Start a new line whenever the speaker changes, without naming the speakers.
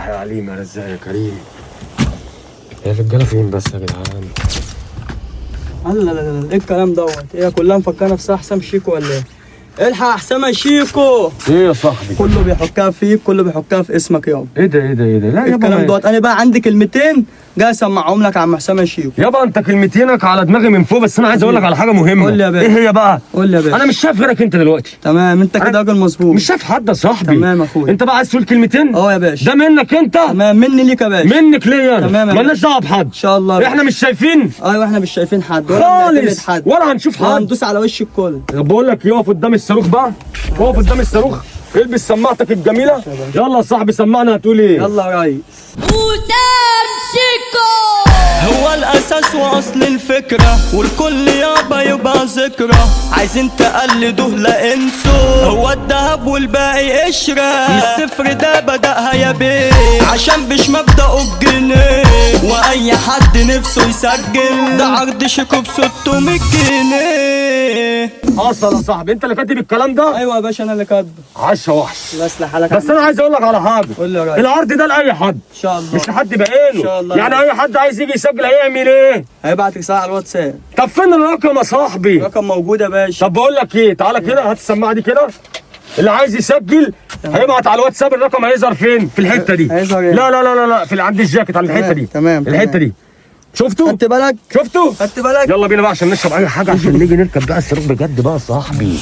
فتاح يا عليم، يا رزاق يا كريم. يا الرجالة فين بس يا جدعان؟
لا لا لا لا، ايه الكلام دوت؟ ايه كلها مفكرة نفسها حسام شيكو ولا ايه؟ الحق حسام شيكو.
ايه يا صاحبي؟
كله بيحكها فيك، كله بيحكها في اسمك يابا.
ايه ده ايه ده ايه ده؟ لا
ايه
يابا،
الكلام دوت؟ انا بقى عندي كلمتين جاي اسمعهم لك يا عم حسام شيكو.
يابا انت كلمتينك على دماغي من فوق، بس انا عايز اقول لك على حاجة مهمة.
قول لي يا باشا.
ايه هي بقى؟
قول لي يا باشا.
انا مش شايف غيرك انت دلوقتي.
تمام، انت كده راجل مظبوط.
مش شايف حد يا صاحبي.
تمام يا اخويا.
انت بقى عايز تقول كلمتين؟
اه يا باشا.
ده منك انت؟
تمام، مني ليك يا باشا.
منك ليا انا.
تمام يا
مالناش دعوه بحد
ان شاء الله يا
احنا مش شايفين.
ايوه احنا مش شايفين حد ولا بنعتمد
خالص
حد
ولا هنشوف حد.
هندوس على وش الكل.
طب بقول لك ايه، اقف قدام الصاروخ بقى، اقف قدام الصاروخ، البس سماعتك الجميلة. يلا يا صاحبي سمعنا، هتقول ايه؟
يلا يا ريس.
وسام شيكو
هو الاساس واصل الفكرة، والكل يابا يبقى ذكرى. عايزين تقلدوه لا انسوا، هو الذهب والباقي قشرة. من الصفر ده بدأها يا بيه، عشان مش مبدأه الجنيه. واي حد نفسه يسجل ده عرض شيكو ب 600 جنيه.
حصل يا صاحبي، انت اللي كاتب الكلام ده؟
ايوه يا باشا انا اللي كاتبه.
عاش يا وحش.
الله يصلح حالك.
بس انا عايز اقول لك على حاجة.
قول لي يا ريس.
العرض ده لاي حد،
ان شاء الله.
مش لحد بعينه.
إن شاء الله.
يعني اي حد عايز يجي يسجل هيعمل ايه؟
هيبعت رسالة على الواتساب.
طب فين الرقم يا صاحبي؟
الرقم موجود يا باشا.
طب بقول لك ايه، تعالى كده هات السماعة دي كده. اللي عايز يسجل هيبعت على الواتساب، الرقم هيظهر فين؟ في الحتة دي.
هيظهر ايه؟
لا لا لا لا لا، في عند الجاكيت، عند الحتة دي.
تمام،
الحتة
تمام.
دي. شفتوا؟
خدت بالك؟
شفتوا؟
خدت بالك؟
يلا بينا بقى عشان نشرب اي حاجة، عشان نيجي نركب بقى الصاروخ بجد بقى يا صاحبي.